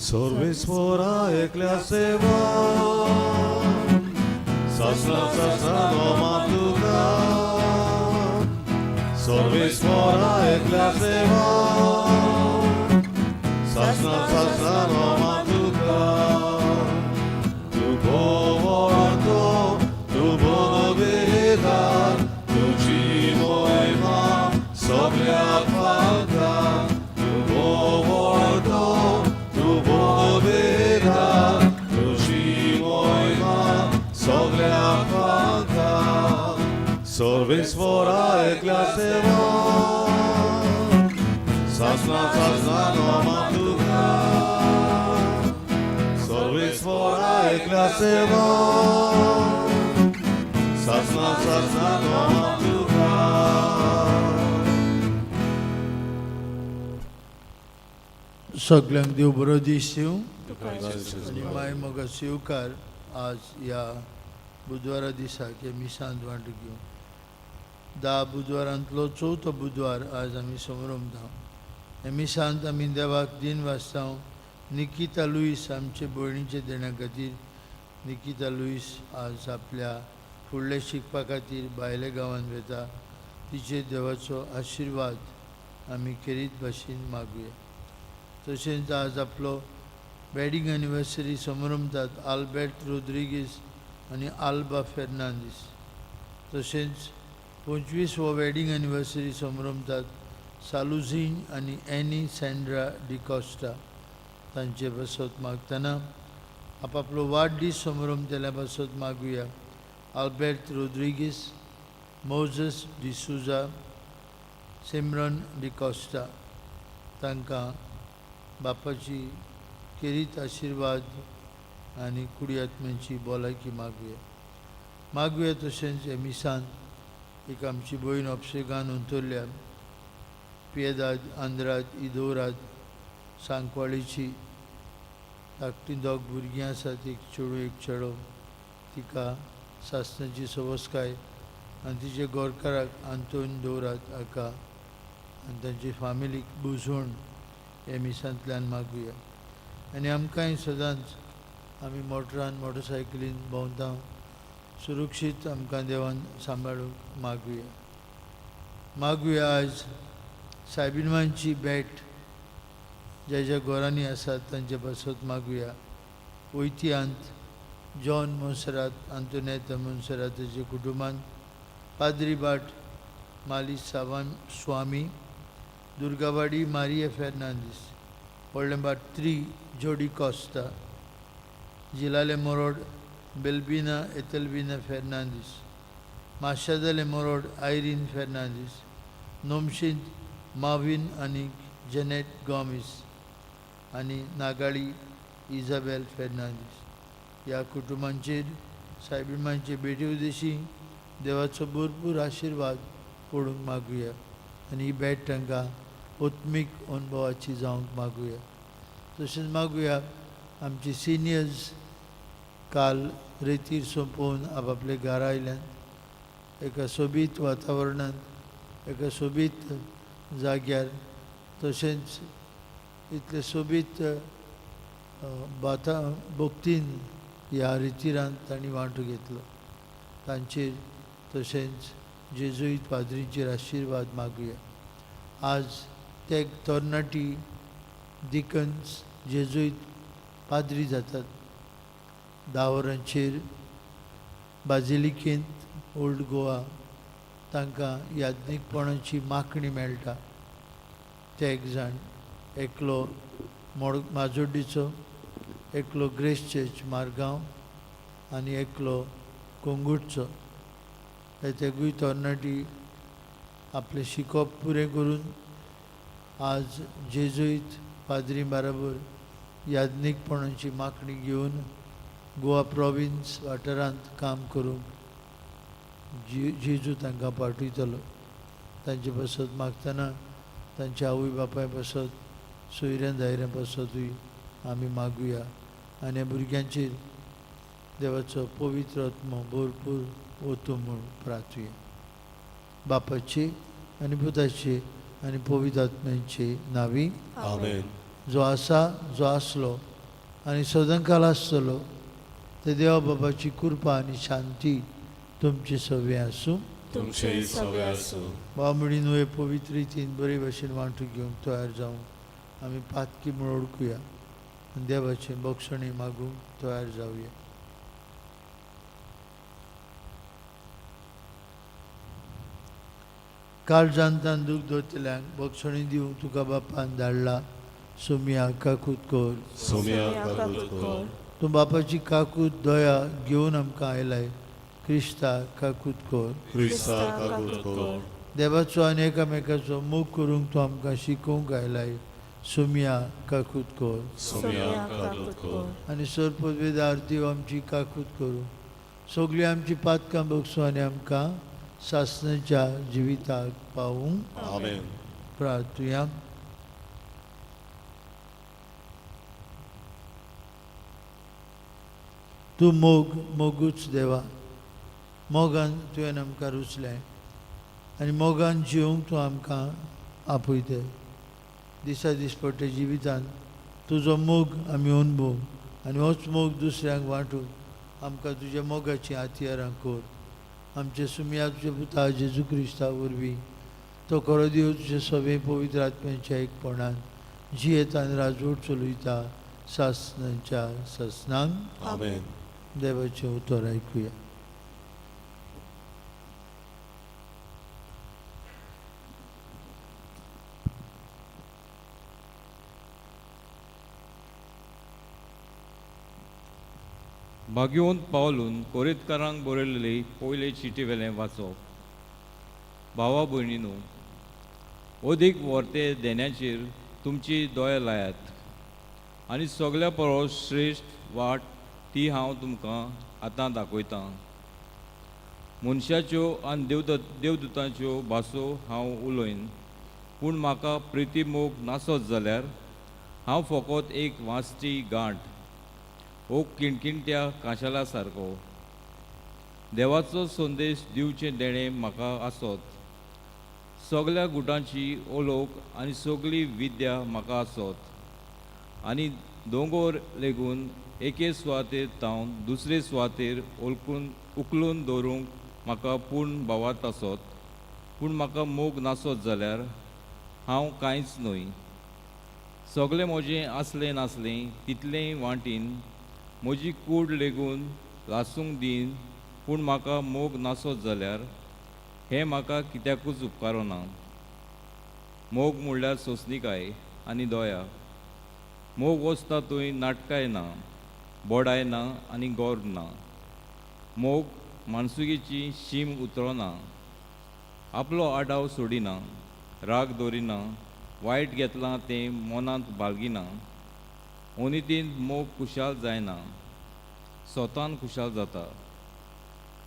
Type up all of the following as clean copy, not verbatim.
सर्वेस्वरा एकल्या सेवा, सासना सासना नोमा तुका. सर्वेस्वरा एकल्या सेवा, सासना सासना नोमा तुका. तूं भोवतो, तूं बोगेदार, तुजी मोहिमा सगळ्याक पावता. तूं भोवतो, तूं बोगेदार, तुजी मोहिमा सगळ्याक पावता. सर्वेस्वरा एकल्या सेवा, सासना सासना नोमा तुका. सर्वेस्वरा एकल्या सेवा, सासना सासना नोमा तुका. सगल्यांक देव बरो दीस दिवं आनी माय मोगा स्विकार. आज ह्या बुधवारा दिसाक हे मिसांत वांटो घेवन 10 बुधवारांतलो चवथो बुधवार आज आमी समरमता. हे मिसांत आमी देवाक दिन वाचता. निकिता लुईस आमचे भयणीचे देण्या खातीर. निकिता लुईस आज आपल्या फुडलें शिकपा खातीर भायल्या गांवांत वता. तिचेर देवाचो आशिर्वाद आमी खेरीत भाशेन मागुया. तशेंच आज आपलो वेडिंग एनिवर्सरी समरमतात आल्बर्ट रोद्रिगीस आनी आल्बा फेर्नांदीस. तशेंच 25 वो वेडिंग एनिवर्सरी समरमतात सालुझीन आनी एनी सँड्रा डिकॉस्टा. तांचे पासत मागतना आपापलो वाडदीस समरमतल्या पासत मागुया. आल्बर्ट रोद्रिगीस, मोजस डिसुजा, सिमरन डिकॉस्टा, तांकां बापाची खेरीत आशिर्वाद आनी कुडी आत्म्यांची भलायकी मागुया मागुया. तशेंच हे मिसांत एक आमची भयण ऑप्सेगान अंतरल्या, पियेदाद आंद्राद इदोराद, सांकवाळीची. धाकटीं दोग भुरगीं आसात, एक चेडूं एक चेडो. तिका सासणाची सवस्काय आनी तिचे गोरकाराक आंतोन दवरात हाका आनी तांची फामिलीक बुजवण हे मिसांतल्यान मागुया. आनी आमकांय सदांच आमी मोटरान मोटरसायकलीन भोंवता, सुरक्षीत आमकां देवान सांबाळूंक मागुया मागुया. आज सायबिनवांची भेट ज्या ज्या घरांनी आसात तांचे पासत मागुया. वैतियांत जॉन मोन्सरात, आंतोनेत मोन्सराताच्या कुटुंबान, पाद्री भाट, माली सावान स्वामी, दुर्गावाडी मारिया फेर्नांदीस, व्हडलें 3 जोडी कॉस्ता, जिलाले मोरोड बेल्बिना एथेल्बिना फेर्नांदीस, माशादाले मोरोड आयरीन फेर्नांदीस, नोमशींत माविन आनी जेनेट गॉमीस आनी नागाळी इजाबेल फेर्नांदीस. ह्या कुटुंबांचेर सायबिमांचे भेटी उदेशी देवाचो भरपूर आशिर्वाद पडूंक मागुया आनी ही भेट तांकां आत्मीक अनुभवाची जावंक मागुया. तशेंच मागुया, आमची सिनियर्स काल रेतीर सोंपोवन आपापले घरा आयल्यान. एका सोबीत वातावरणांत, एका सोबीत जाग्यार, तशेंच इतले सोबीत बाता भक्तीन ह्या रितिरांत तांणी वांटो घेतलो. तांचेर तशेंच जेजुईत पाद्रींचेर आशिर्वाद मागुया. आज ते तरणाटी डिकन्स, जेजुईत पाद्री जातात. 10 वरांचेर बाजिलिकेंत ओल्ड गोवा तांकां याज्ञीकपणाची मागणी मेळटा. ते एक जाण, एकलो मोड माजोड्डीचो, एकलो ग्रेस चर्च मारगांव आनी एकलो कोंगुटचो. हे तेगूय तरणाटी आपलें शिकप पुरें करून आज जेजुईत पाद्री बाराबर याज्ञीकपणाची मागणी घेवन गोवा प्रोविन्स वाठारांत काम करूंक जेजू तांकां पाठयतलो. तांचे पासत मागतना तांच्या आवय बापाय पासत, सोयऱ्यां दायऱ्यां पासतूय आमी मागुया आनी भुरग्यांचेर देवाचो पवित्र आत्मो भरपूर ओतूं म्हूण प्रार्थुया. बापाचे आनी पुताचे आनी पवित्र आत्म्याचे नावी. आमेन. जो आसा, जो आसलो आनी सदांकाल आसतलो, ते देवा बाबाची कृपा आनी शांती तुमचे सवे आसूं. तुमचेय सवे आसूं. बाबा म्हणीन न्हय पवित्र रितीन बरे भशेन वांटून घेवंक तयार जावं आमी पातकी म्हूण ओळखुया आनी देवाचे बक्षणी मागूंक तयार जावया. काळजांतान दूख दवरतल्यांक बक्षणी दिवंक तुका बापान धाडला. सोमया काकूत कर. सोमया काकूत कर. तूं बापाची काकूत दया घेवन आमकां आयलाय. क्रिस्ता काकूत कर. क्रिस्ता काकूत कर. देवाचो आनी एकामेकाचो मोग करूंक तूं आमकां शिकोवंक आयलाय. सोमया काकूत कर. सोमया काकूत कर. आनी सर पदवेदार देव आमची काकूत करूं, सगळीं आमची पातकां बगसूं आनी आमकां सासणाच्या जिविताक पावूं. आमेन. प्रार्थुया. तूं मोग मोगूच देवा, मोगान तुवें आमकां रुचलें आनी मोगान जिवंक तूं आमकां आपयताय. दिसा दिसपट्टे जिवितान तुजो मोग आमी अनुभव आनी होच मोग दुसऱ्यांक वांटून आमकां तुज्या मोगाचीं हातयारां कर. आमचे सुमया तुज्या पुता जेजू क्रिस्ता वरवीं, तो खरो देव तुजे सगळे पवित्र आत्म्याच्या एकपणान जियेता आनी राजवट चलयता सासणाच्या सासणांक. आमेन. देवाचें उतर आयकुया. भाग्यवंत पावलून कोरितकारांक बरयल्ली पयले चिटी वेलें वाचप. भावा भयणीनू, अदीक व्हरते देण्याचेर तुमची दोळे लायात आनी सगल्या परस श्रेश्ठ वाट ती हांव तुमकां आतां दाखयतां. मनशाच्यो आनी देवदूतांच्यो भासो हांव उलयन, पूण म्हाका प्रिती मोग नासत जाल्यार हांव फकत एक वांसटी गांठ ओ किणकिणट्या कांशाला सारको. देवाचो संदेश दिवचें देणें म्हाका आसत, सगल्या गुटांची ओलोक आनी सगली विद्या म्हाका आसत, आनी दोंगोर लेगून एके सुवातेर तावन दुसरे सुवातेर उखलून दवरूंक म्हाका पूर्ण भावार्थ आसत, पूण म्हाका मोग नासत जाल्यार हांव कांयच न्हय. सगलें म्हजें आसलें नासलें तितलेंय वांटीन, म्हजी कूड लेगून लासूंक दीन, पूण म्हाका मोग नासत जाल्यार हें म्हाका कित्याकूच उपकारना. मोग म्हणल्यार सोंसणीकाय आनी दया. मोग वचता थंय नाटकाय ना, बोडाय ना आनी गौर ना. मोग मानसुगेची शीम उतरना, आपलो आडाव सोडिना, राग दवरिना, वायट घेतलां तें मनांत बाळगिना. ओनितीन मोग खुशाल जायना, स्वतान खुशाल जाता.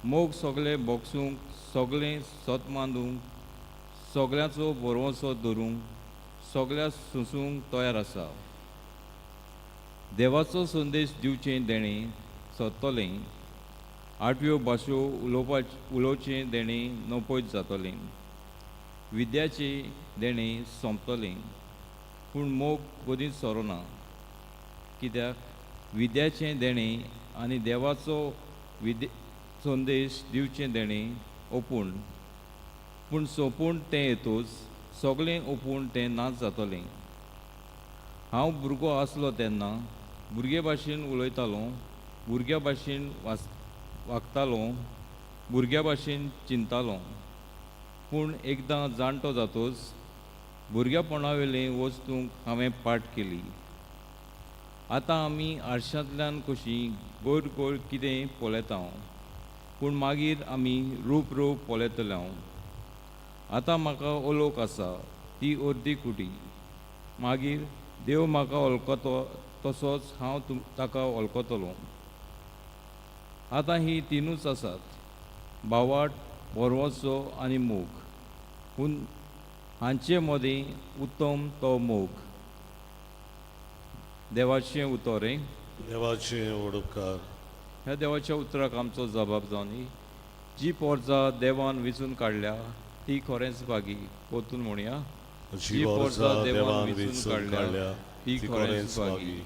मोग सगळें बोगसूंक, सगळें सत मांदूंक, सगळ्यांचो भरवंसो धरूंक, सगळ्या सोंसूंक तयार आसा. देवाचो संदेश दिवचें देणें सोदतलें, आठव्यो भाशो उलोवचें देणें नपयत जातलें, विद्याचें देणें सोंपतलें, पूण मोग कदींच सोरोना. कित्याक विद्याचें देणें आनी देवाचो संदेश दिवचें देणें ओपूण, पूण सोंपून तें येतूच सगळें ओपून तें नाच जातलें. हांव भुरगो आसलो तेन्ना भुरगे भाशेन उलयतालो, भुरग्या भाशेन वागतालो, भुरग्या भाशेन चिंतालो, पूण एकदां जाणटो जातोच भुरग्यापणावेले वस्तूंक हांवें पाठ केली. आतां आमी आरशांतल्यान कशी गोड गोड कितें पळयता, पूण मागीर आमी रूप रूप पळयतले. आतां म्हाका ओलोक आसा ती अर्दी कुटी, मागीर देव म्हाका वळखतो तसोच हांव ताका वळखतलो. आतां ही तिनूच आसात, भावाट, भरवंसो आनी मोग, पूण हांचे मदीं उत्तम तो मोग. देवाचें उतर हें. देवाचें उपकार. ह्या देवाच्या उतराक आमचो जबाब जावन जी पोरजा देवान वेंचून काडल्या ती खरेंच भागी. परतून म्हणया, जी पोरजा देवान वेंचून काडल्या ती ती खरेंच खरेंच भागी. भागी.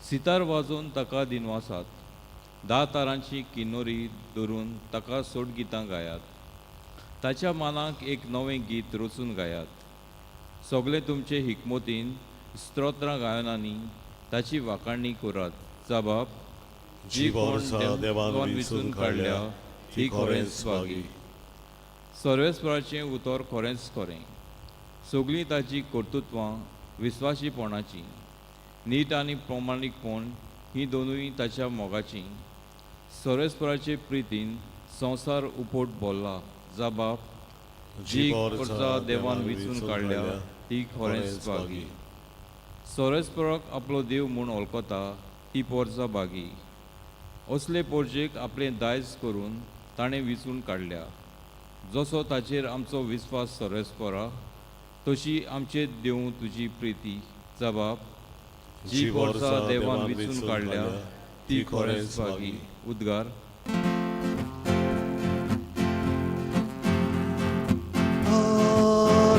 सितार वाजोवन ताका दिनवासात, 10 तारांची किन्नोरी धरून ताका सोडगितां गायात. ताच्या मानाक एक नवें गीत रचून गायात. सगळें तुमचे हिकमतीन स्तोत्रां गायनांनी ताची वाखाणणी करात. जाबाब जी वर्सा देवान विंचून काडल्या ती खरेंच भागी. सर्वेस्पराचें उतर खरेंच खरें, सगळीं ताचीं कर्तृत्वां विस्वाशीपणाचीं, नीट आनी प्रमाणीकपण हीं दोनूय ताच्या मोगाचीं. सर्वेस्पराचे प्रितीन संवसार उपट भरला. जाबाब जी वर्सा देवान विंचून काडल्या ती खरेंच भागी. सर्वेस्पराक आपलो देव म्हूण वळखता ती पोरसा भागी. असले पोरजेक आपलें दायज करून ताणें विंचून काडल्या. जसो ताचेर आमचो विस्वास सर्वेस्परा, तशी आमचेर देवूं तुजी प्रिती. जबाब जी वर्सा देवान विंचून काडल्या ती खरेंच भागी. उद्गार.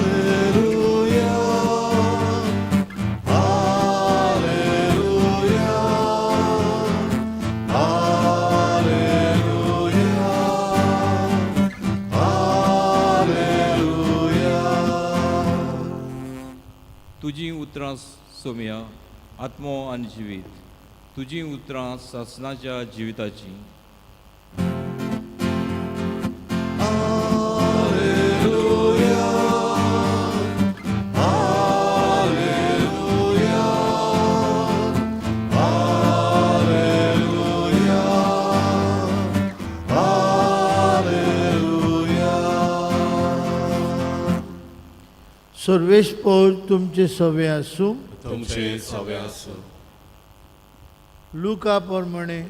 Alleluia, Alleluia, Alleluia, Alleluia. तुजीं उतरां सोम्या आत्मो आनी जिवीत, तुजीं उतरां सासणाच्या जिविताचीं. Alleluia, Alleluia, Alleluia, Alleluia. सर्वेस्पोर तुमचे सवे आसूं. तुमचे सवे आसूं. लुका प्रमाणे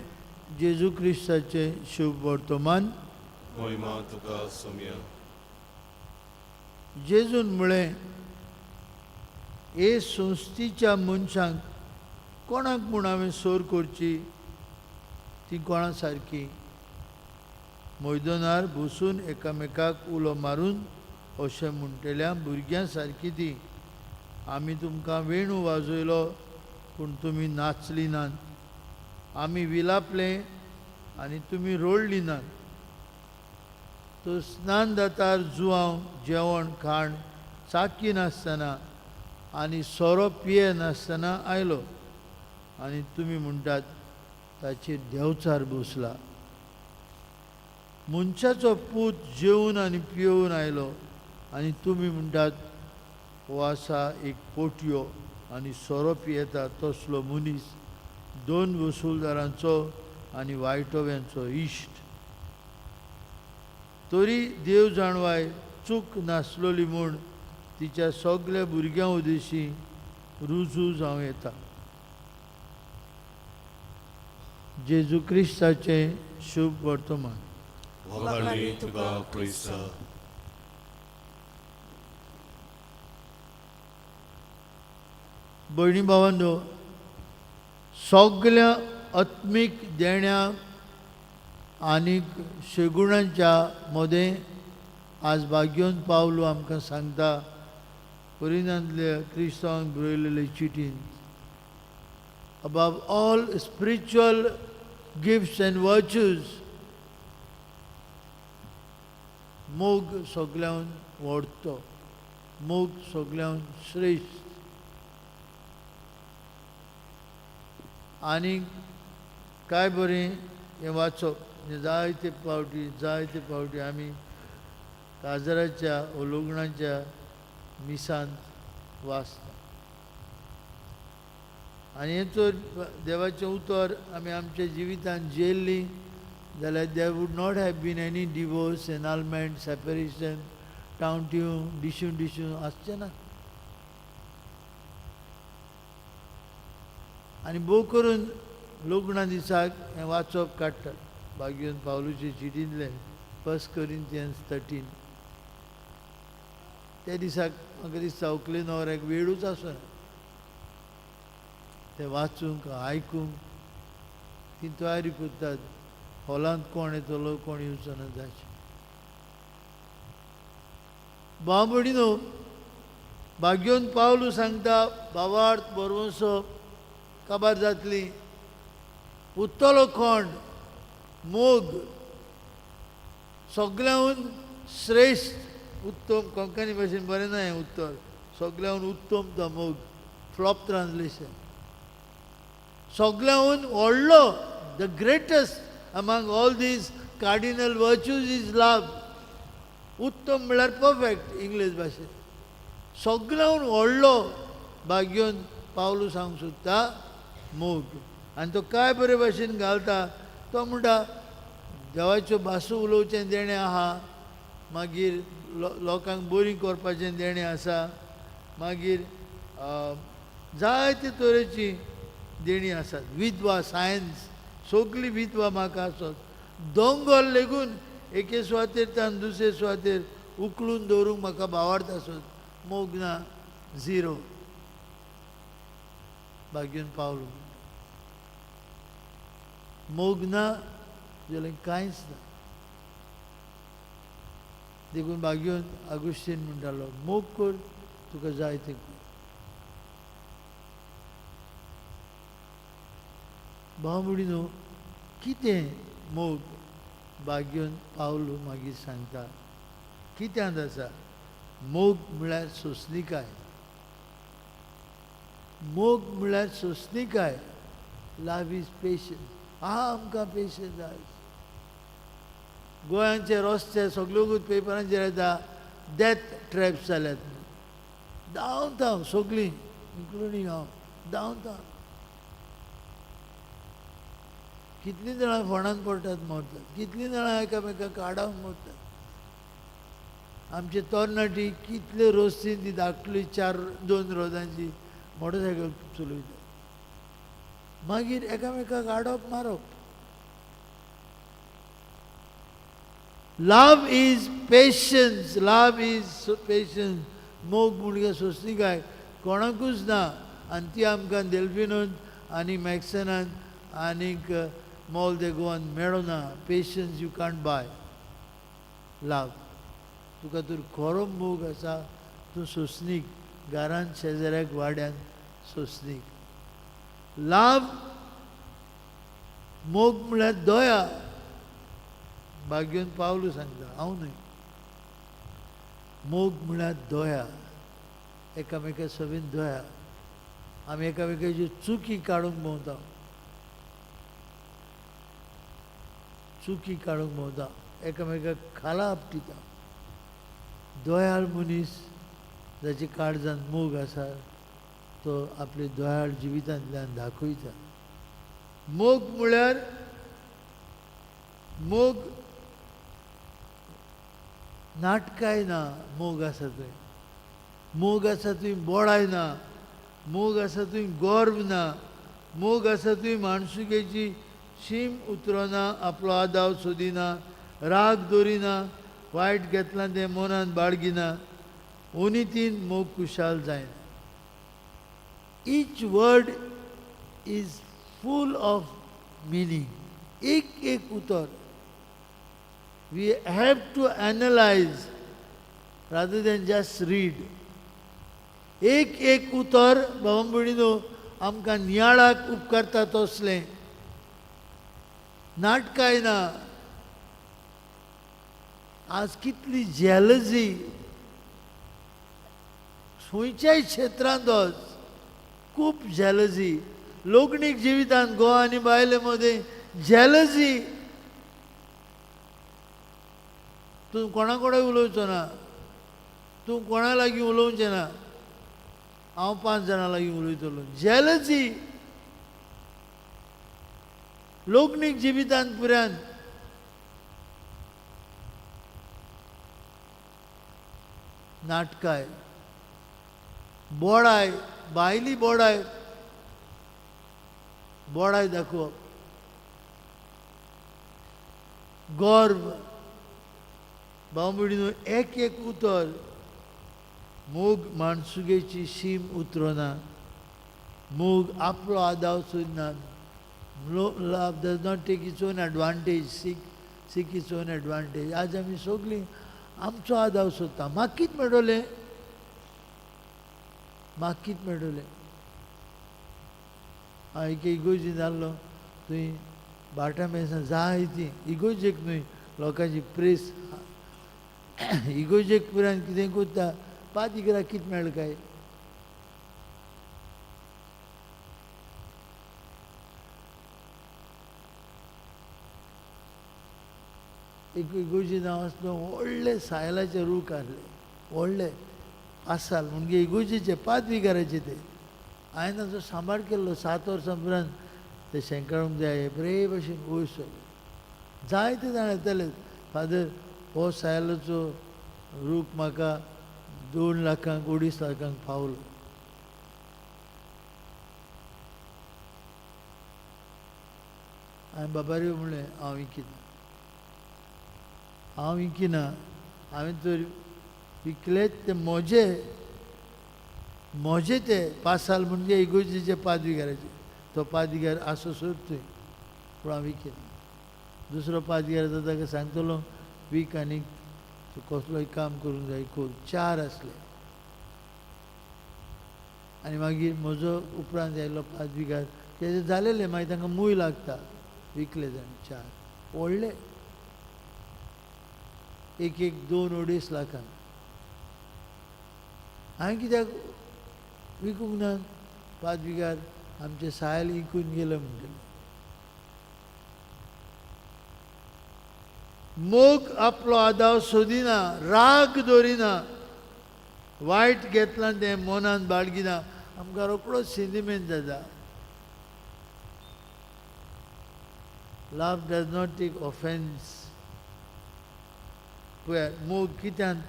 जेजू क्रिस्ताचें शुभ वर्तमान. महिमा तुका सोम्या. जेजून म्हळें, हे संस्थीच्या मनशांक कोणाक म्हूण हांवें सोर करची? ती कोणा सारकी? मैदानार बसून एकामेकाक उलो मारून अशें म्हणटल्या भुरग्यां सारकी ती. आमी तुमकां वेणू वाजयलो पूण तुमी नाचली नात, आमी विलापले आनी तुमी रोडली नात. तो स्नान दातार जुवांव जेवण खाण चाकी नासतना आनी सोरो पिये नासतना आयलो आनी तुमी म्हणटात ताचेर देंवचार बसला. मनशाचो पूत जेवन आनी पियोवन आयलो आनी तुमी म्हणटात हो आसा एक पोटयो आनी सोरो पियेता तसलो मनीस, दोन वसुलदारांचो आनी वायटोव्यांचो इश्ट. तरी देव जाणवाय चूक नासलोली म्हूण तिच्या सगल्या भुरग्यां उदेशी रुजू जावं येता. जेजू क्रिस्ताचें शुभ वर्तमान. वखाडी तुका क्रिस्ता. भयणी भावांनो, सगल्या आत्मीक देण्या आनी शेगुणांच्या मदें आज भाग्योन पावलो आमकां सांगता कोरिनांतल्या क्रिस्तांवांक बरयलेले चिटीन, above all spiritual gifts and virtues मोग सगळ्यान व्हडतो, मोग सगळ्यान श्रेश्ठ. आनी काय बरें हें वाचप. जायते फावटी जायते फावटी आमी काजराच्या वो लग्नाच्या मिसांत वाचता आनी हें जर देवाचें उतर आमी आमच्या जिवितांत जियेल्लीं जाल्यार there would not have been any divorce, annulment, separation, टावट्यूं डिशून डिशून आसचें ना. आनी भोव करून लग्ना दिसाक हें वाचप काडटात भाग्योन पावलूचे चिटींतलें फर्स्ट कोरिंथियन्स 13. त्या दिसाक म्हाका दिसता व्हंकले न्हवऱ्याक वेळूच आसना तें वाचूंक आयकूंक. ती तयारी करतात, हॉलांत कोण येतलो कोण येवचो ना जाचें. भाव भयणीनो, भाग्योन पावलू सांगता भावार्थ बरवंसो काबार जातली, उत्तलो खोंड मोग सगळ्याहून श्रेश्ठ उत्तम. कोंकणी भाशेन बरें ना हें उत्तर, सगळ्याहून उत्तम तो मोग, फ्लॉप ट्रान्सलेशन. सगळ्याहून व्हडलो, the greatest among all these cardinal virtues is love. उत्तम म्हळ्यार परफेक्ट इंग्लीश भाशेन. सगळ्याहून व्हडलो भाग्योन पावलू सांगूंक सोदता मोग. आनी तो काय बरे भाशेन घालता, तो म्हणटा देवाच्यो भासो उलोवचें देणें आहा, मागीर लोकांक बरी करपाचें देणें आसा, मागीर जायते तरेची देणी आसात, विद्वा सायन्स सगळी विद्वा म्हाका आसत, दोंगर लेगून एके सुवातेर तान दुसरे सुवातेर उखलून दवरूंक म्हाका भावार्थ आसत, मोग ना, झिरो. भाग्योन पावलो मोग ना जाल्यार कांयच ना. देखून भाग्योन आगुस्तीन म्हणटालो मोग कर तुका जाय तें कर. भाव भयणीनो कितें मोग भाग्योन पावलो मागीर सांगता कित्यांत आसा. मोग म्हळ्यार सोंसणीकाय, मोग म्हळ्यार सोंसणीकाय. Love is patience. आहा आमकां पेशन्स आयज गोंयांचे रस्ते सगल्योकूच पेपरांचेर येता डेथ ट्रॅप्स जाल्यात, धांवता सगळीं इन्क्लुडींग हांव धांवता. कितलीं जाणां फोंडांत पडटात मरतात, कितलीं जाणां एकामेकाक आडावन मरतात. आमचे तरणाटी कितले रस्ती ती धाकटली 4-2 रोजांची मोटरसायकल चलयतात, मागीर एकामेकाक आडप मारप. Love is patience, love is patience. मोग म्हणल्यार सोंसणीकाय कोणाकूच ना. आनी ती आमकां डेल्फिनून आनी मॅक्सनान आनीक मोल दे गोवान मेळना. Patience you can't buy. Love तुका तर खरो मोग आसा तूं सोंसणीक, घरान शेजाऱ्याक वाड्यान सोंसणीक. लव मोग म्हळ्यार दया. भाग्योन पावलू सांगता हांव न्हय. मोग म्हळ्यार दया, एकामेका सवेन दया. आमी एकामेकाची चुकी काडूंक भोंवता, चुकी काडूंक भोंवता, एकामेकाक खाला आपटिता. दयाळ मनीस जाचे काळजान मोग आसा तो आपले दयाळ जिवितांतल्यान दाखयता. मोग म्हळ्यार मोग नाटकाय ना, मोग आसा थंय, मोग आसा थंय बोडाय ना, मोग आसा थंय गर्व ना, मोग आसा थंय माणसुकेची शीम उतरना, आपलो आदाव सोदिना, राग दवरिना, वायट घेतलां तें मनान बाळगिना, ओनितीन मोग खुशाल जायना. Each word is full of meaning. एक एक उतर we have to analyse rather than just read. एक एक उतर भाव भयणीनो आमकां नियाळाक उपकारता तसलें. नाटकाय ना. आज कितली जेलजी खंयच्याय क्षेत्रांत वच खूब जेलजी. लोकणीक जिवितांत घोव आनी बायले मदें जेलजी. तूं कोणा कडेन उलोवचो ना, तूं कोणा लागीं उलोवचें ना, हांव 5 जाणां लागीं उलयतलो. जेलजी लोकणीक जिवितांत पुरान. नाटकाय बोडाय, बायली बोडाय, बोडाय दाखोवप, गर्व. भाव भयणीनो एक एक उतर मोग माणसुगेची शीम उतरना, मोग आपलो आदाव सोदना. Love does not take its own advantage, seek its own advantage. आज आमी सगळीं आमचो आदाव सोदता, म्हाका कितें मेळटलें, म्हाका कितें मेळटलें? हांव एके इगोर्जीन जाल्लो, थंय बाटा मेसां जाय ती इगोर्जेक न्हय, लोकांची प्रेस इगोर्जेक पुरान कितें करता, पादिगराक कितें मेळ्ळें काय? एक इगोर्जीन हांव आसलो, व्हडले सायलाचे रूख आसले, व्हडले पासाल म्हणजे इगोर्जेचे पादविगाराचे ते. हांवें तांचो सांबाळ केल्लो 7 वर्सां उपरांत ते शेंकाळूंक जाय बरे भशेन वयर सरले. जायते जाण येताले, फादर हो सायलाचो रूख म्हाका 2 लाखांक 2.5 लाखांक पावलो. हांवें बाबारे म्हणलें, हांव विकिना, हांव विकिना, हांवें तर विकलेच ते म्हजे, म्हजे ते पासाल म्हणजे इगोर्जेचे पादविगाराचे. तो पादविगार आसो सोड थंय, पूण हांव विकिना. दुसरो पादविगार आसा ताका सांगतलो वीक आनी कसलोय काम करूंक जाय कोर. 4 आसले. आनी मागीर म्हजो उपरांत आयलो पादविगार, तेजें जालेलें मागीर तांकां मूय लागता, विकले जाण 4 व्हडले, एक एक 2-2.5 लाखांक. हांवें कित्याक विकूंक ना? पादविगार आमचें सायल विकून गेलें म्हणटलें. मोग आपलो आदाव सोदिना, राग दवरिना, वायट घेतलां तें मनान बाळगिना, आमकां रोकडो सेंतिमेंत जाता. Love does not take offence. पळय मोग कित्यान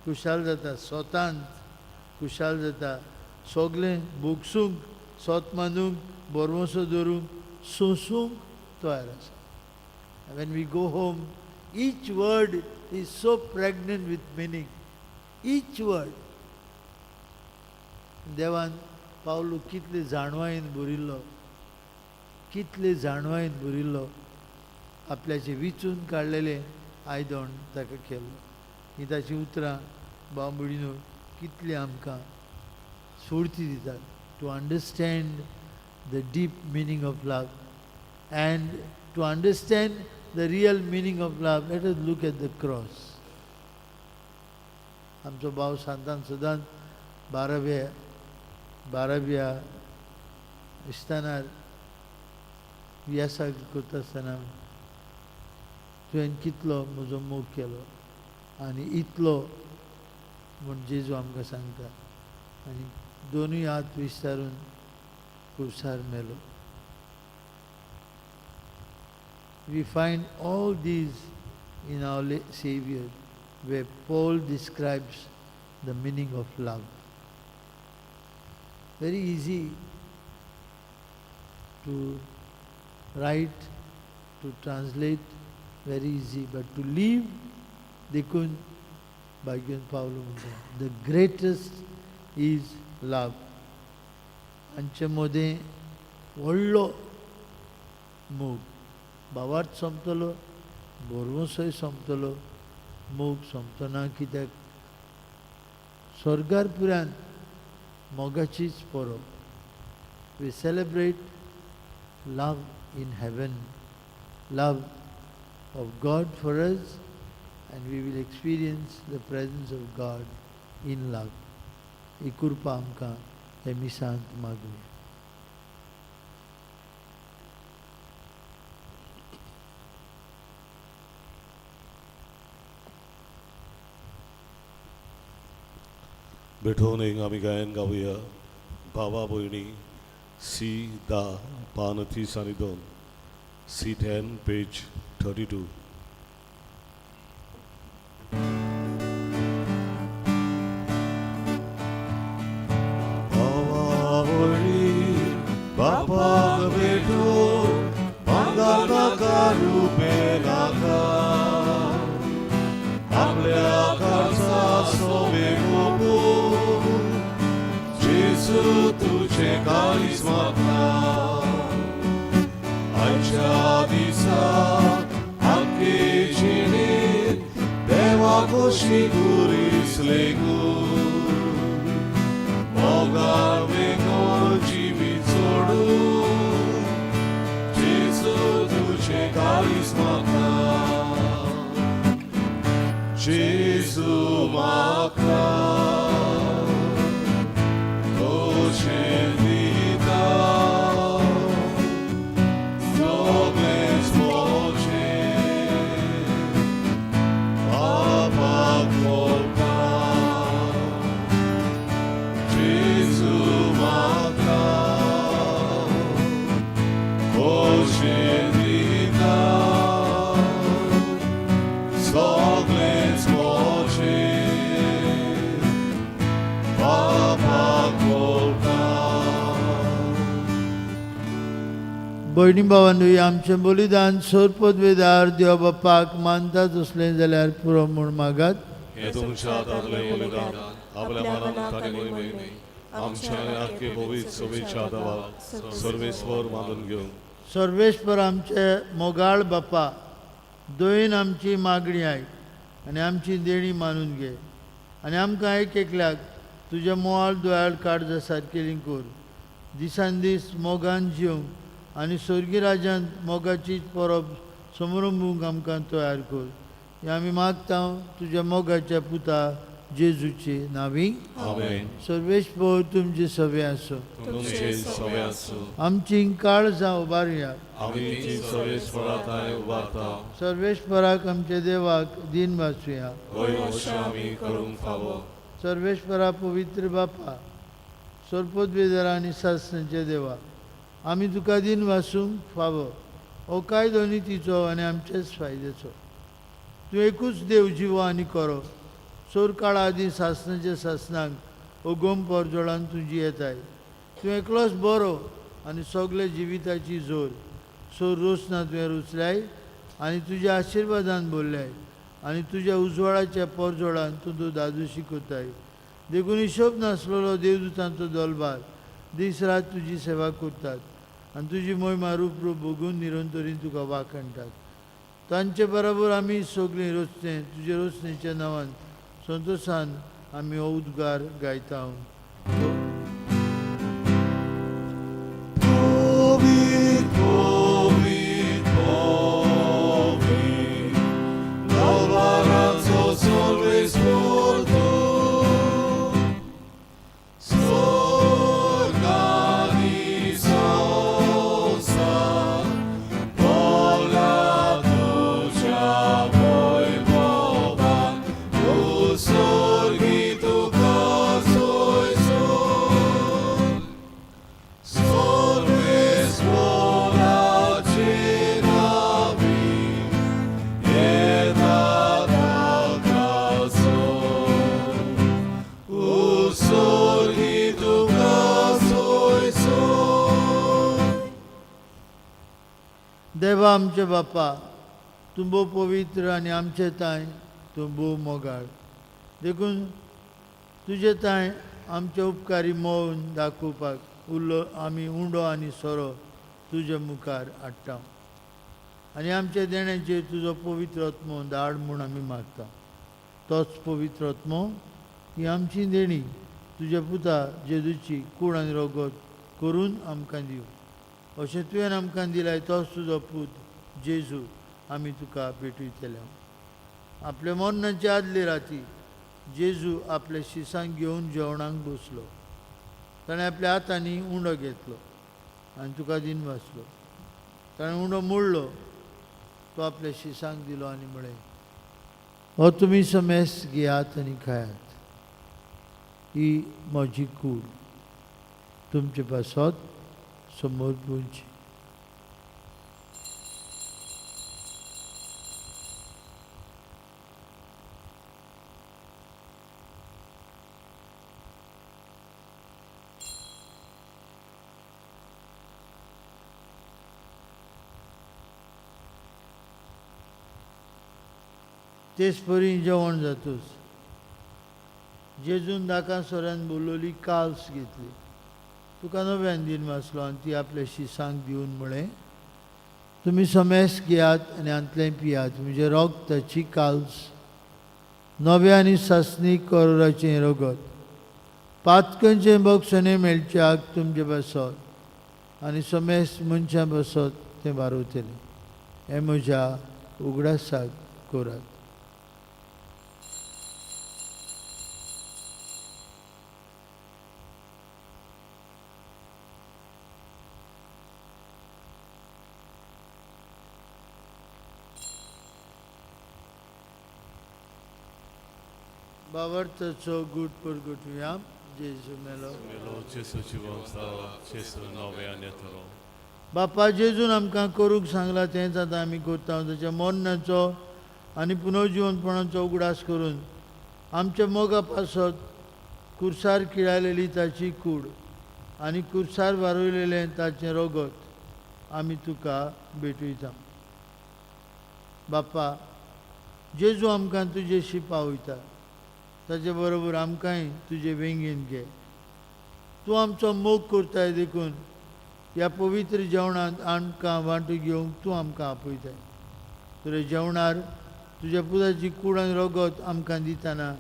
खुशाल जाता? स्वतांत खुशाल जाता. सगळें भोगसूंक, सोत मानूंक, भरवंसो दवरूंक, सोंसूंक तयार आसा. When we go home, each word is so pregnant with meaning. Each word. देवान पावलू कितले जाणवायेन भरिल्लो, कितले जाणवायेन भरिल्लो, आपल्याचें विचून काडलेलें आयदण ताका केल्लो. ही ताची उतरां बांबुडीनो कितली आमकां स्फूर्ती दितात to understand the deep meaning of love and to understand the real meaning of love. Let us look at the cross. आमचो भाव सांतान सदांच बाराव्या इस्तानार व्यासाक करता आसतना तुवें कितलो म्हजो मोग केलो आनी इतलो म्हूण जेजू आमकां सांगता. आनी दोनूय हात विस्तारून खुरसार मेलो. We find all these in our Savior, where Paul describes the meaning of love. Very easy to write, to translate, very easy, but to live, देखून भाग्यन पावलो म्हणटा, the greatest is love. हांचे मदें व्हडलो मोग, भावार्थ सोंपतलो, भरवंसोय सोंपतलो, मोग सोंपतो ना. कित्याक स्वर्गार पुरान मोगाचीच परब. We celebrate love in heaven, love of God for us, and we will experience the presence of God in love. ही कृपा आमकां हे मिसांत मागुया. भेटोवन एक आमी गायन गावया. भावा भयणी, सी 10 पान 30 आनी 2, C 10 page 32. भावा भयणी बापाक भेटो, भांगर नाका रुपे नाका, आपल्या काळजा सोबे गोपू, जेजू तुझे काळीज म्हाका. आयच्या दिसा आमके जिणेंत देवा कशी गुरीस लेगून, मोगा जेजू म्हाका खोशेन दिता सगळेंच म्हजें पापाक मोगता जेजू म्हाका खोशेन दिता सगळेंच म्हजें पापाक मोगता. भयणी भावांनो, आमचें बलिदान सोरपदवेदार देव बापाक मानता तसलें जाल्यार पुरो म्हूण मागात. हे तुमच्या हातांतलें बलिदान आपल्या मनात आनी मोहिमेन आमच्या आनी आख्खे पवित्र सभेच्या देवाक सर्वेस्वर मानून घेवं. सर्वेस्पर आमचे मोगाळ बापा, दयेन आमची मागणी आयक आनी आमची देणी मानून घे आनी आमकां एक एकल्याक तुज्या मोवाळ दोयाळ काळजा सारकेली कर. दिसान दीस मोगान जिवंक आनी स्वर्गी राज्यांत मोगाची परब समरंभूंक आमकां तयार कर. हें आमी मागता तुज्या मोगाच्या पुता जेजूचे नांवी. आमेन. सर्वेस्पर तुमचे सवे आसूं. तुमचे सवे आसूं. आमची काळजां उबारुया. आमी ती सर्वेस्वरा थांय उबारता. सर्वेस्पराक आमच्या देवाक दीन वाचुया. वय अशें आमी करूंक फावो. सर्वेस्परा पवित्र बापा, सोरपोतवेदरा आनी सासणाच्या देवा, आमी तुका दीन वासूंक फावो. हो कायदो नितीचो आनी आमचेच फायद्याचो. तूं एकूच देव जिवो आनी खरो. सोर काळा आदीं सासणाच्या सासणाक अगम परजोळान तुजी येताय. तूं एकलोच बरो आनी सगळे जिविताची जोर. सोर रोसना तुवें रुचल्याय आनी तुज्या आशिर्वादान भरल्याय आनी तुज्या उजवाडाच्या परजोळान तूं तूं दादोशी करताय. देखून हिशोब नासलेलो देवदूतांचो दलबार दीस रात तुजी सेवा करतात आनी तुजी मोहिमा रूप रूप भोगून निरंतरीन तुका वाखणटात. तांचे बरोबर आमी सगळीं रचने तुजे रचनेच्या नांवान संतोशान आमी हो उद्गार गायता. पवित्र, पवित्र, पवित्र, दलबाराचो सर्वेस्पर तूं. स्वर्ग आनी संवसार भरला तुज्या वैभवान. उत्सर्गी तुका सोयसोय. सर्वेस्वराचे नांवी येता ताका सोय. उत्सर्गी तुका सोयसोय. देवा आमचे बापा, तूं भोव पवित्र आनी आमचे तांय तूं भोव मोगाळ. देखून तुजे तांय आमचे उपकारी मोवन दाखोवपाक उरलो आमी उंडो आनी सोरो तुजे मुखार हाडटा आनी आमच्या देण्याचेर तुजो पवित्र आत्मो धाड म्हूण आमी मागता. तोच पवित्र आत्मो ही आमची देणी तुज्या पुता जेजूची कूड आनी रगत करून आमकां दिवं. अशें तुवें आमकां दिलाय तोच तुजो पूत जेजू आमी तुका भेटयतले. आपल्या मरणाच्या आदले राती जेजू आपल्या शिसांक घेवन जेवणाक बसलो. ताणें आपल्या हातांनी उंडो घेतलो आनी तुका दीन वाचलो. ताणें उंडो मोडलो, तो आपल्या शिसांक दिलो आनी म्हळें, हो तुमी समेस घेयात आनी खायात. ही म्हजी कूड तुमचे पासत समर्पूंची. तेच परी जेवण जातूच जेजून दाका सोऱ्यान बोलवली काल्स घेतली, तुका नव्यान दीन वाचलो आनी ती आपल्या शिसांक दिवन म्हळें, तुमी समेस घेयात आनी हांतलें पियात. म्हणजे रगताची काल्स, नव्या आनी सासणी करोराचें रगत, पातकणचें बक्षणें मेळच्याक तुमचे बसत आनी समेस मनशां बसत तें बारवतलें. हें म्हज्या उगडासाक करात. भावार्थाचो गूट परगटुया. जेजू मेलो. मेलो, जेजू जिवन जालो, जेजू नव्यान येतलो. बापा, जेजून आमकां करूंक सांगलां तेंच आतां आमी करता. ताच्या मरणाचो आनी पुनर्जिवनपणाचो उगडास करून आमच्या मोगा पासत कुर्सार किळायलेली ताची कूड आनी कुर्सार वारयलेलें ताचें रगत आमी तुका भेटयता. बापा, जेजू आमकां तुजेशी पावयता, ताचे बरोबर आमकांय तुजे वेंगेन घे. तूं आमचो मोग करताय देखून ह्या पवित्र जेवणांत आमकां वांटू घेवंक तूं आमकां आपयताय. तुज्या जेवणार तुज्या पुताची कूड आनी रगत आमकां दितना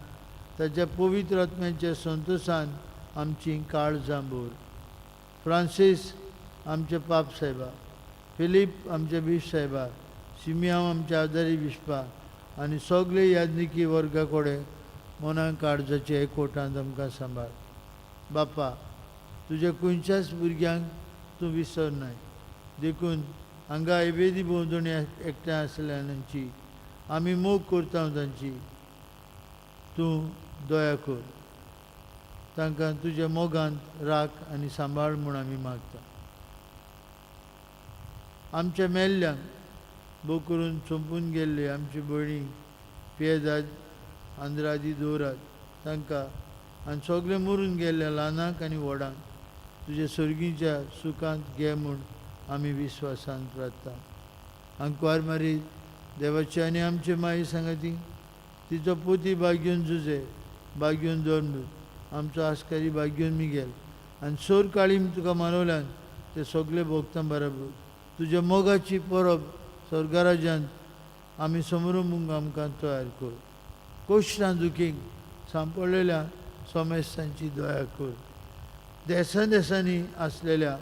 ताच्या पवित्र आत्म्याच्या संतोशान आमची काळजां भर. फ्रांसीस आमचे पाप साहेबा, फिलीप आमचे बीश साहेबा, सिमियांव आमच्या आदारी बिस्पा आनी सगळे याज्ञिकी वर्गा कडेन मनां काळजाचे एकवटांत आमकां सांबाळ. बापा, तुज्या खंयच्याच भुरग्यांक तूं विसरनाय देखून हांगा एबेदी भोंवतणी एकठांय आसल्या तांची आमी मोग करता, तांची तूं दया कर. तांकां तुज्या मोगांत राख आनी सांबाळ म्हूण आमी मागता. आमच्या मेल्ल्यांक, भोव करून सोंपून गेल्ले आमची भयणी पियेदाद, आंद्रादी दवरात तांकां आनी सगळे मरून गेल्ल्या ल्हानांक आनी व्हडांक तुज्या सर्गीच्या सुखांत घे म्हूण आमी विस्वासान प्रार्थना. आंकवार मारी देवाची आनी आमचे माई सांगाती, तिचो पोती बागयोन जुजे, बागयोन दोन, आमचो आस्कारी बागयोन मिगेल आनी सोर काळीम तुका मानवल्यान ते सगळे भोगता बराबर तुज्या मोगाची परब स्वर्गराज्यांत आमी समरूंक आमकां तयार कर. कोश्टां दुखीक सांपडलेल्या सोमेस्तांची दया कर. देसां देसांनी आसलेल्या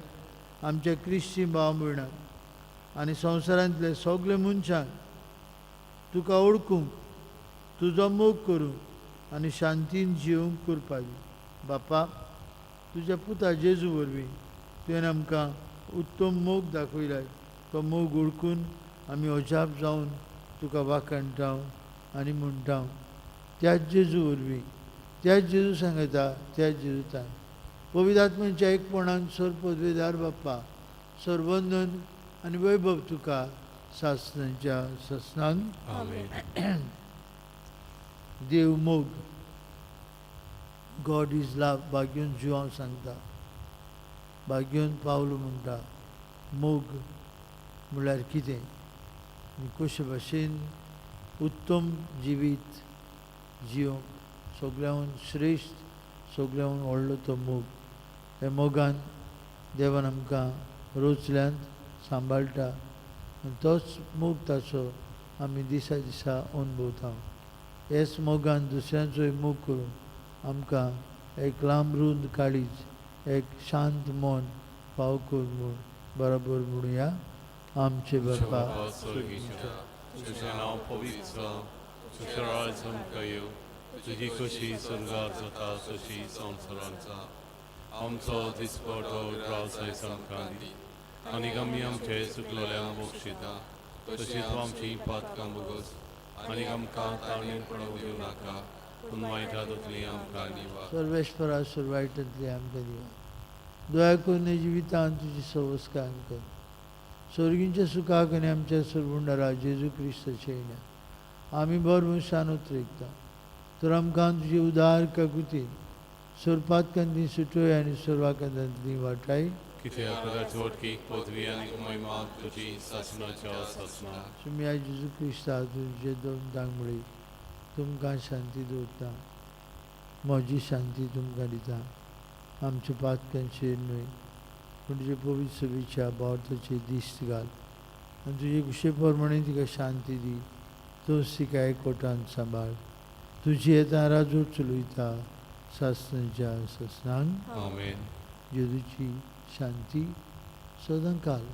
आमच्या क्रिस्ती भाव भयणांक आनी संवसारांतले सगळे मनशांक तुका ओळखूंक, तुजो मोग करूंक आनी शांतीन जिवंक करपा दी. बापा, तुज्या पुता जेजू वरवीं तुवें आमकां उत्तम मोग दाखयलाय, तो मोग ओळखून आमी अजाप जावन तुका वाखाणटा आनी म्हणटा. त्याच जेजू वरवीं, त्याच जेजू सांगता, त्याच जेजू तान पवित्र आत्म्याच्या एकपणान सर पदवेदार बाप्पा, सरवंदन आनी वैभव तुका सासनाच्या ससनान. आमेन. देव मोग, गॉड is love. बागयोन जुवांव सांगता, बागयोन पावलो म्हणटा, मोग म्हळ्यार कितें आनी कशे भाशेन उत्तम जिवीत जिवंक सगळ्याहून श्रेश्ठ, सगळ्याहून व्हडलो तो मोग. ह्या मोगान देवान आमकां रोचल्यांत सांबाळटा आनी तोच मोग ताचो आमी दिसा दिसा अनुभवता. हेच मोगान दुसऱ्यांचोय मोग करून आमकां एक लांब रूंद काळीज, एक शांत मन फाव कर म्हूण बरोबर म्हणुया. आमचे बापा बापा स्वर्गीच्या, तुझें नांव पवित्र जावं, तुजें राज आमकां येवं, तुजी खोशी स्वर्गार जाता तशी संवसारांत जावं. आमचो दिसपटो ग्रास आयज आमकां दी आनी आमी आमचे चुकलोल्यांक बक्षिता तशी तूं आमची पातकां भोगोस आनी आमकां ताळणेन पडोवंक दिवं नाका, पूण वायटा तकली आमकां निवार. सर्वेश्वरा, सुरवायटांतली आमकां दिवा दया करून जिवितांत तुजी सवस कायम कर. स्वर्गींच्या सुखाक आनी आमच्या सरबुंडारा जेजू क्रिस्ताचे येण्या आमी भर मनशान उतरेकता. तर आमकां तुजी उदार काकुतीन सोरपातकांती सुटोय आनी सोरवाकांतांतली वाटाय. कित्याक राजवटकी, पदवी आनी महिमा तुजी सासणाच्या सासणा. तुमी जेजू क्रिस्ता तुमचे दोन दांगमुळे तुमकां शांती दवरता, म्हजी शांती तुमकां दिता. आमच्या पातकांचेर न्हय पूण तुजे पवित्र सभेच्या भावार्थाचेर दिश्ट घाल आनी तुजे कुशे प्रमाणे तिका शांती दी. तूंच तिका एकवटान सांबाळ. तुजी येता राजवट चलयता सासणाच्या सासणांक. आमेन. जेजूची शांती सदांकाल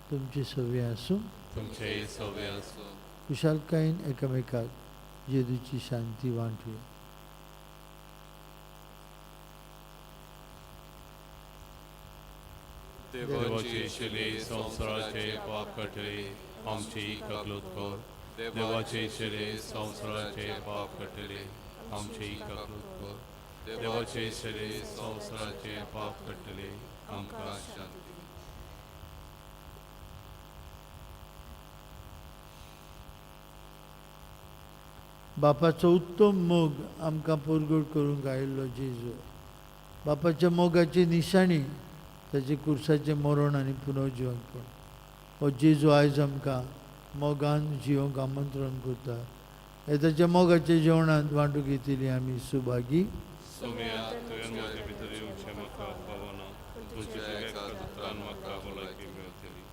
तुमचे सवे आसूं. तुमचे सवे आसूं. खुशालकायेन एकामेकाक जेजूची शांती वांटुया. देवाचे शिले संवसाराचे पाप काडटले, आमची ककलूत कर. देवाचे शिले संवसाराचे पाप काडटले, आमची काकूत कर. देवाचे शरीर संवसाराचे पाप काडटले, आमकां शांती दी. बापाचो उत्तम मोग आमकां परगट करूंक आयिल्लो जेजू, बापाच्या मोगाची निशाणी ताचे कुर्साचें मरण आनी पुनर्जिवनपण. हो जेजू आयज आमकां मोगान जिवंक आमंत्रण करता. हे ताच्या मोगाच्या जेवणांत वांटू घेतिल्ली आमी सुभागी. सोम्या, तुवें म्हजे भितर येवचें म्हाका पावना, तुज्या एका उतरान म्हाका भलायकी मेळटली.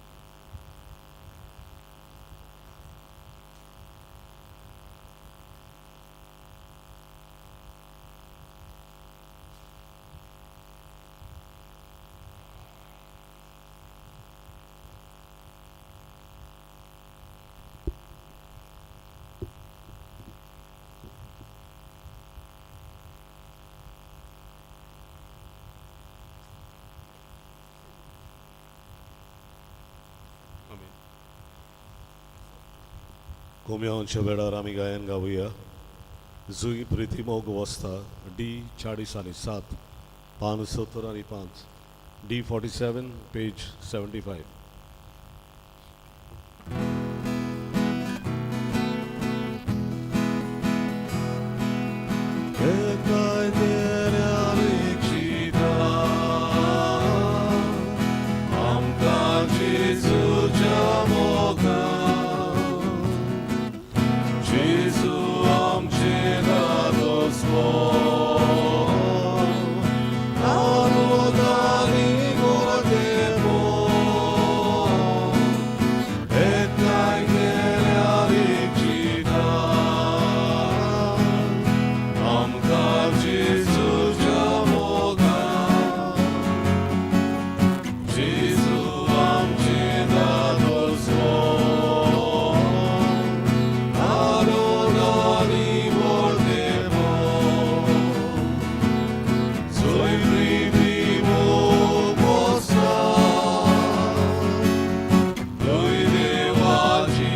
आमेन. कोम्यांच्या वेळार आमी गायन गावया जुई प्रिती मोग वस्ता, डी 47, पान 75, डी 47, पेज 75. आमकां जेजूच्या मोगान, जेजू आमचे दादोसो, आनंदानी गोरदेवो, एकठांय केल्यार एकजिता, आमकां जेजूच्या मोगान, जेजू आमचे दादोसो, आनंदानी गोरदेवो, Soy primo posta, lui devaci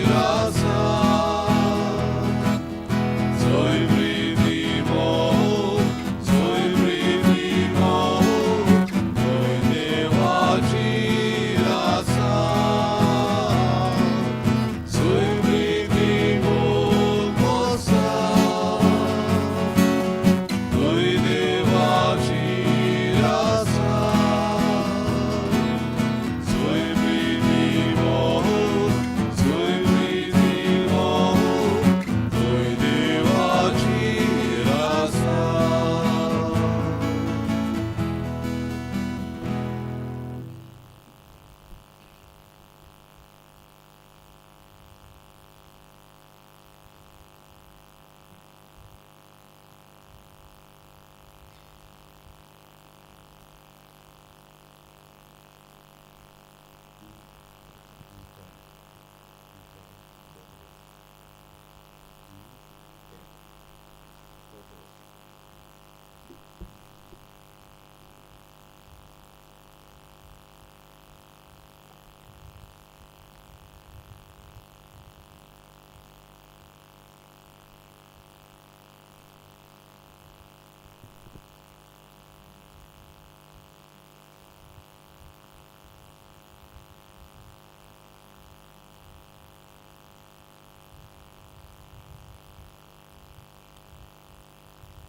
rasa. Soy primo, soy primo, lui devaci rasa. Soy primo posta, तुय देवाची आसा. सुय प्रीती मोह, सुय प्रीती मोह, तुय देवाची आसा.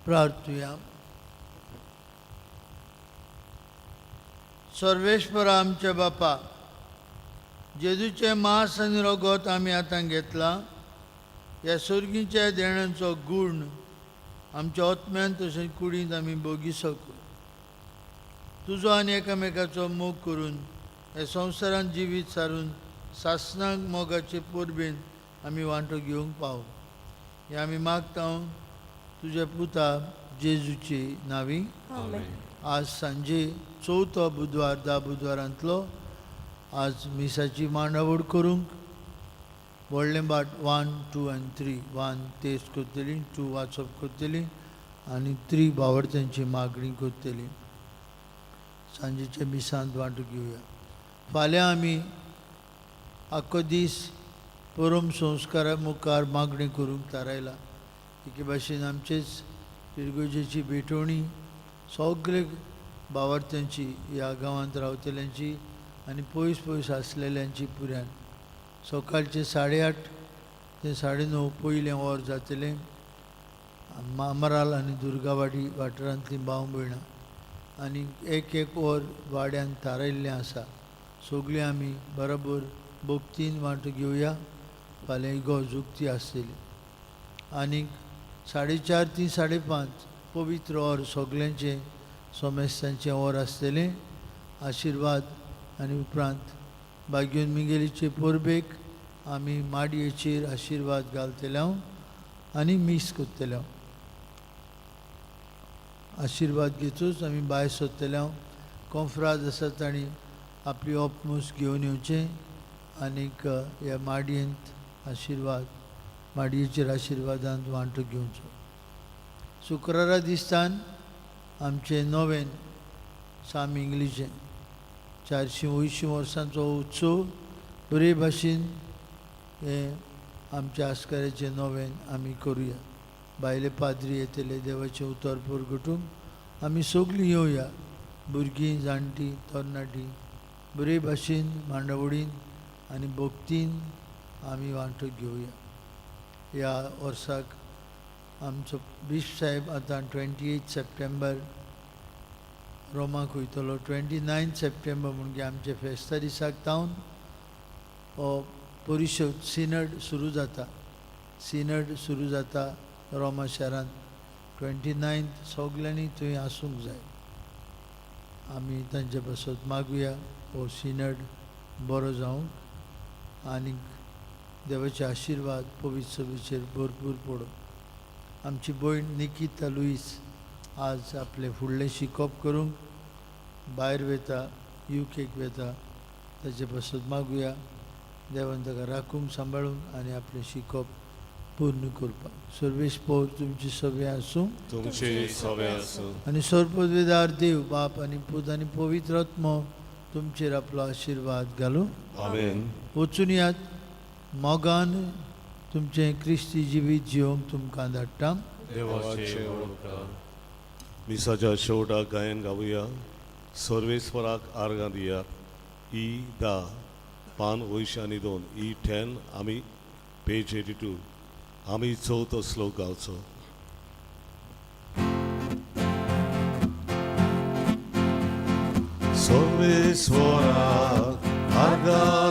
प्रार्थुया. सर्वेश्वरा आमच्या बापा, जेजूचें मांस आनी रगत आमी आतां घेतलां. ह्या सर्गीच्या देण्यांचो गूण आमच्या आत्म्यान तशेंच कुडींत आमी भोगी शकू. तुजो आनी एकामेकाचो मोग करून ह्या संवसारांत जिवीत सारून सासणाक मोगाचे परबेन आमी वांटो घेवंक पाव, हें आमी मागता तुज्या पुता जेजूची नावी. आमेन. आज सांजे चवथो बुधवार, 10 बुधवारांतलो आज मिसाची मांडावळ करूंक व्हडलें बाट 1, 2 आनी 3. 1 तेज करतली, 2 वाचप करतली आनी 3 भावार्थ्यांची मागणी करतली. सांजेच्या मिसांत वांटो घेवया. फाल्यां आमी आख्खो दीस परम संस्कारा मुखार मागणी करूंक थारायला. एके भाशेन आमचेच इगर्जेची भेटवणी सगळे भावार्थ्यांची ह्या गांवांत रावतल्यांची आनी पयस पयस आसलेल्यांची पुऱ्यान सकाळचे 8:30 ते 9:30 पयलें वर जातलें. मामराल आनी दुर्गावाडी वाठारांतलीं भाव भयणां आनी एक एक वर वाड्यान थारायल्लें आसा. सगळीं आमी बरोबर भक्तीन वांटो घेवया. फाल्यां इगर्ज उक्ती आसतली. आनीक 4:30 ते 5:30 पवित्र वर सगल्यांचें सोमेस्तांचें वर आसतलें. आशिर्वाद आनी उपरांत बागेवन मिगेलीचे परबेक आमी माडयेचेर आशिर्वाद घालतले हांव आनी मीस करतले हांव. आशिर्वाद घेतूच आमी भायर सोदतले हांव. कोंफ्राद आसा तांणी आपली ओपमूस घेवन येवचें आनीक ह्या माडयेंत आशिर्वाद माडयेचेर आशिर्वादांत वांटो घेवचो. शुक्रारा दिसान आमचें नवें साम इंग्लीशें 480 वर्सांचो उत्सव बरे भाशेन हें आमच्या आस्काराचें नवें आमी करुया. भायले पाद्री येतले देवाचें उतर परगटूंक. आमी सगळीं येवया, भुरगीं जाणटीं तरणाटीं बरे भाशेन मांडावळीन आनी भक्तीन आमी वांटो घेवया. ह्या वर्साक आमचो बिश्प साहेब आतां 28 सप्टेंबर रोमाक वयतलो. 29 सप्टेंबर म्हणजे आमचे फेस्ता दिसाक तावन हो परिशद सिनड सुरू जाता. सिनड सुरू जाता रोमा शारांत. 29 सगल्यांनी थंय आसूंक जाय. आमी तांचे पासत मागुया हो सिनड बरो जावंक आनी देवाचे आशिर्वाद पवित्र सभेचेर भरपूर पडूं. आमची भयण निकिता लुईस आज आपलें फुडलें शिकप करूंक भायर वता, युकेक वता. ताचे पासत मागुया देवान ताका राखूंक सांबाळूंक आनी आपलें शिकप पूर्ण करपाक. सर्वेश पौर तुमची सगळें आसूं. तुमचे सवे आसूं. आनी सर्वपदवेदार देव बाप आनी पूत आनी पवित्र आत्मो तुमचेर आपलो आशिर्वाद घालूं. आमेन. वचून यात मोगान तुमचें क्रिस्ती जिवीत जिवंक तुमकां धाडटा. देवाचे उपकार. मिसाच्या शेवटाक गायन गावया. सर्वेस्वराक आर्गां दियात. ई 10 पान 82, ई 10 आमी पेज 82 आमी चवथो श्लोक गावचो. सर्वेस्वराक आर्गां